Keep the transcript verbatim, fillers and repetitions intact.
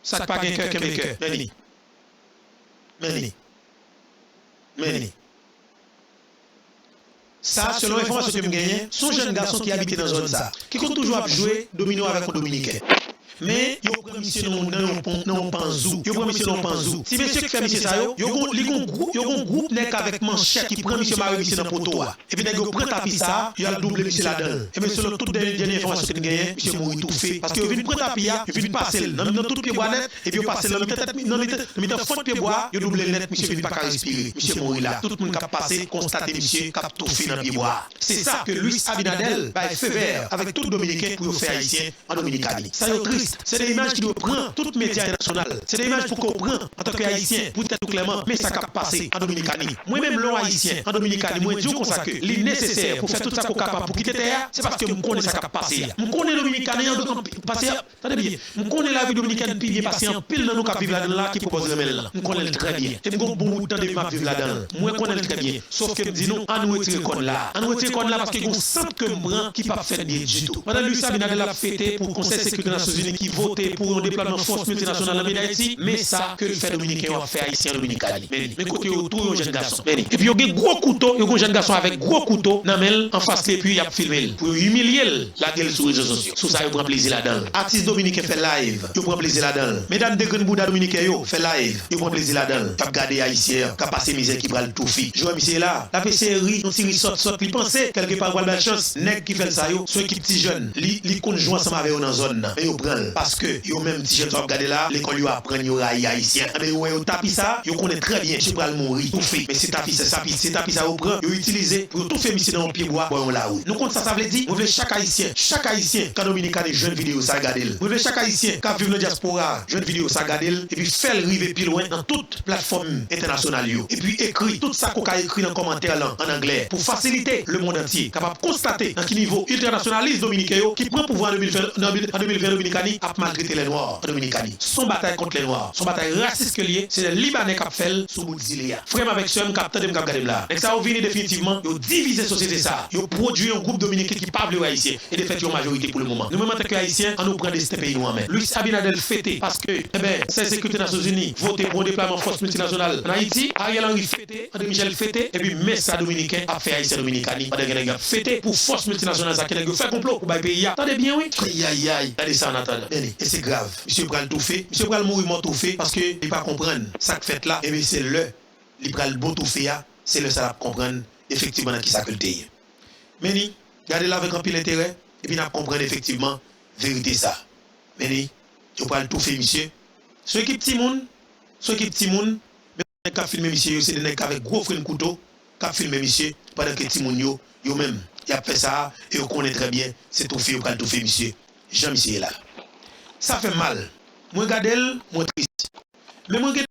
Sa k pa gen kè, kenbe kè. Men li. Men li. Men li. Sa, selon enfòmasyon ke m genyen, se yon jèn gason ki abite nan zòn sa, ki konn toujou ap jwe domino avèk yon Dominiken. Men, yo pran misye nan, nan yon pon, nan yon panzou. Yo pran misye nan yon panzou. Ti mesye ki fè misye sa yo, yo gon, li gon gwoup, yo gon gwoup nèg avèk manchèt ki pran misye, mare misye nan poto a. Epi nèg yo pran tapi sa, yo al double misye ladan l. Ebyen, selon tout dènye, dènye enfòmasyon ke n genyen, misye mouri toufe. Paske yo vin pran tapi a, yo vin pase l nan, nan tout pyebwa nèt, epi yo pase l nan mitan tèt, nan mitan, nan mitan fwont pyebwa a, yo double l nèt, misye vin pa ka respire. Misye mouri la. Tout moun k ap pase konstate misye k ap toufe nan pyebwa a. Se sa ke Luis Abinader bay feu vert avèk tout Dominiken pou yo fè Ayisyen an Dominikani. Sa yo tris. Se de imaj ki dwe pran tout medya entènasyonal. Se de imaj pou ke w pran antanke Ayisyen, pou tèt ou klèman, men sa k ap pase an Dominikani. Mwen menm, lè w Ayisyen an Dominikani, mwen di w konsa ke li nesesè pou fè tout sa ke w kapab pou kite tè a, se paske m konnen sa k ap pase a. M konnen Dominikani an, an, pase a, tande byen, m konnen lavi dominikèn pi byen pase anpil nan nou k ap viv ladan l la ki pwopòz renmen l lan. M konnen l trè byen. E m gon bon bout tan depi m ap viv ladan l. Mwen konnen l trè byen. Sof ke m di nou, ann retire kòn la. Ann retire kòn la paske gon sant ke m pran ki p ap fè n byen ditou. Pandan Luis Abinader ap fete pou Konsèy Sekirite Nasyonzini ki vote pou yon deplwaman fòs miltinasyonal nan peyi Dayiti, men sa ke l fè Dominiken yo ap fè Ayisyen an Dominikani. Men li, men kote yo touye yon jèn gason. Men li. Epi yo gen gwo kouto, yo gen yon jèn gason avèk gwo kouto nan men l, anfas li, epi y ap filme l. Pou yo imilye l, lage l sou rezo sosyo. Sou sa, yo pran plezi ladan l. Atis dominiken fè live, yo pran plezi ladan l. Medam degrenn bouda dominiken yo fè live, yo pran plezi ladan l. Y ap gade Ayisyen an k ap pase mizè, ki pral toufe. Jwè misye la, l ap eseye ri, yon ti ri sòt sòt, li panse kèlkepa l pral ba l chans. Nèg ki fè l sa yo, se yon ekip ti jèn. Li, li konn jwe ansanm avè yo nan zòn nan. Men yo pran l. Paske yo menm ti jèn sa w ap gade la, lekòl yo aprann yo rayi Ayisyen. Anben, yo wè yo tapi sa, yo konnen trè byen misye pral mouri, toufe. Men se tapi sa, se tapi sa yo pran, yo itilize pou yo toufe misye nan yon pyebwa bò yon lari. Nou konn sa sa vle di? Mwen vle chak Ayisyen, chak Ayisyen k an Dominikani jwenn videyo sa, gade l. Mwen vle chak Ayisyen k ap viv nan dyaspora a jwenn videyo sa, gade l, epi fè l rive pi lwen nan tout platfòm entènasyonal yo. Epi ekri tout sa ke w ka ekri nan kòmantè lan an anglè pou fasilite lemonn antye kapab konstate nan ki nivo entènasyonalis dominiken yo ki pran pouvwa an de mil ven, an de mil ven Dominikani ap maltrete lè nwa an Dominikani. Se yon batay kont lè nwa, se yon batay rasis ke l ye, se lè Libanè k ap fè l sou bout zile a. Frè m avèk sè m k ap tande m, k ap gade m la, nèg sa yo vini definitivman, yo divize sosyete sa, yo pwodui yon gwoup dominiken ki pa vle wè Ayisyen. E defèt, yon majorite pou le moman. Nou menm antanke Ayisyen, ann nou pran desten peyi nou an men. Luis Abinader fete paske, enben, Konsèy Sekirite Nasyonzini vote pou yon deplwaman fòs miltinasyonal an Ayiti. Ariel Henry fete, André Michel fete, epi men sa Dominiken ap fè Ayisyen an Dominikani, pandan gen nèg y ap fete pou fòs miltinasyonal sa ke nèg yo fè konplo pou bay peyi a. Tande byen wi. Ayayay, gade sa an atandan. Men li, e se grav. Misye pral toufe, misye pral mouri mò toufe paske li pa konprann sa k fèt la. Ebyen, se lè li pral bon toufe a, se lè sa l ap konprann efektivman nan kisa ke l te ye. Men li, gade l avèk anpil enterè, epi n ap konprann efektivman verite sa. Men li, yo pral toufe misye. Se yon ekip timoun, se yon ekip timoun, men nèg k ap filme misye yo, se de nèg avèk gwo frenn kouto k ap filme misye, pandan ke timoun yo, yo menm, y ap fè sa a, e yo konnen trè byen, se toufe yo pral toufe misye, jan misye ye la. Sa fè m mal. Mwen gade l, mwen tris. Men mwen gen